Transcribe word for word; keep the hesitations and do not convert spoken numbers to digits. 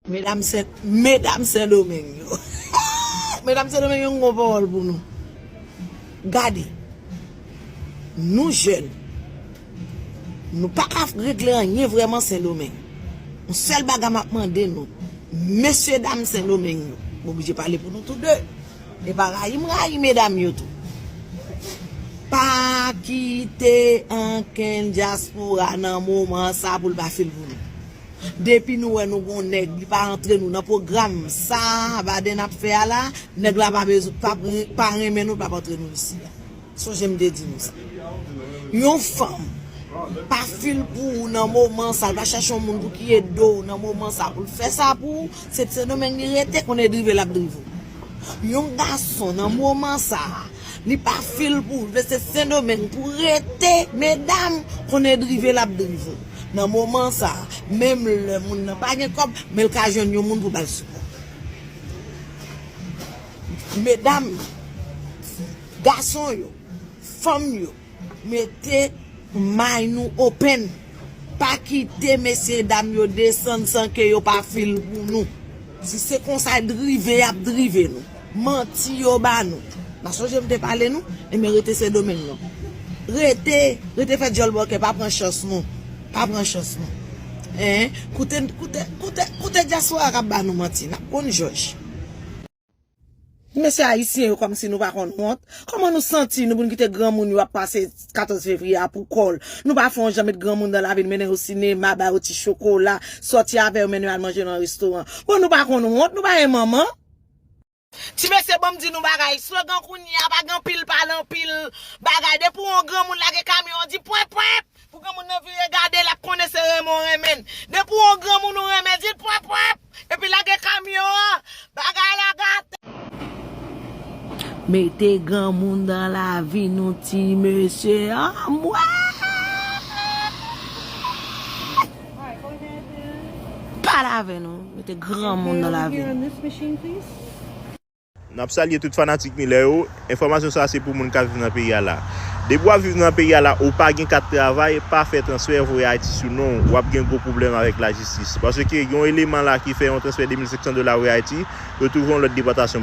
Medam Sen, medam Sendomeng yo. Medam Sendomeng yo, m gon pawòl pou nou. Gade, nou jèn, nou pa ka regle anyen vrèman Sendomeng. Yon sèl bagay m ap mande nou, mesye dam Sendomeng yo, m oblije pale pou nou tou de. E pa rayi m rayi medam yo tou. Pa kite ankenn dyaspora nan moman sa pou l pa fil pou nou. Depi nou wè nou gon nèg, li pa antre nou nan pwogram sa Baden ap fè a la, nèg la pa bezwen, pa, pa renmen nou, pa antre nou isi a. Sonje m te di nou sa. Yon fanm pa fil pou ou nan moman sa, l pa chache yon moun pou ki ede w nan moman sa, pou l fè sa pou ou, se Sendomeng li rete, konnen drive l ap drive w. Yon gason nan moman sa, li pa fil pou ou, se Sendomeng pou rete, medam, konnen drive l ap drive w. Nan moman sa, menm lè moun nan pa gen kòb, men l ka jwenn yon moun pou ba l sipò. Medam, gason yo, fanm yo, mete may nou open. Pa kite mesye dam yo desann san ke yo pa fil pou nou. Si se konsa drive y ap drive nou, manti yo ba nou. Nan sonje m te pale nou, enben rete Sendomeng non. Rete, rete fè djòl bòkè, pa pran chans nou. Pa pran chans nou. Hein? Koute, koute, koute, koute dyaspora k ap ba nou manti. N ap konn jòj. Mesye ayisyen yo kòmsi nou pa konn wont. Kòman nou santi nou pou n kite granmoun yo ap pase katòz fevriye a pou kò l? Nou pa fè yon jan met granmoun nan lavi n, mennen yo sinema, ba yo ti chokola, sòti avè yo, mennen yo al manje nan restoran. Bon, nou pa konn wont, nou pa gen manman? Ti mesye, ban m di nou bagay, slogan kounye a, pa gen anpil pale anpil bagay. Depi w yon granmoun lage kamyon, w di pwen pwen. Pou granmoun nan vire gade l, l ap konnen se renmen w renmen l. Depi w yon granmoun ou renmen, di l pwen pwen. Epi lage kamyon an. Bagay la gate. Mete granmoun nan lavi nou ti mesye anmwey. Pale avè nou. Mete granmoun nan lavi nou. N ap salye tout fanatik Milè yo. Enfòmasyon sa a se pou moun k ap viv nan peyi a la. Depi w ap viv nan peyi a la, ou pa gen kat travay, pa fè transfè voye Ayiti sou non w. W ap gen gwo pwoblèm avèk lajistis. Paske gen yon eleman la ki fè yon transfè de mil senk san dola voye Ayiti, yo twouve yon lòt depòtasyon ba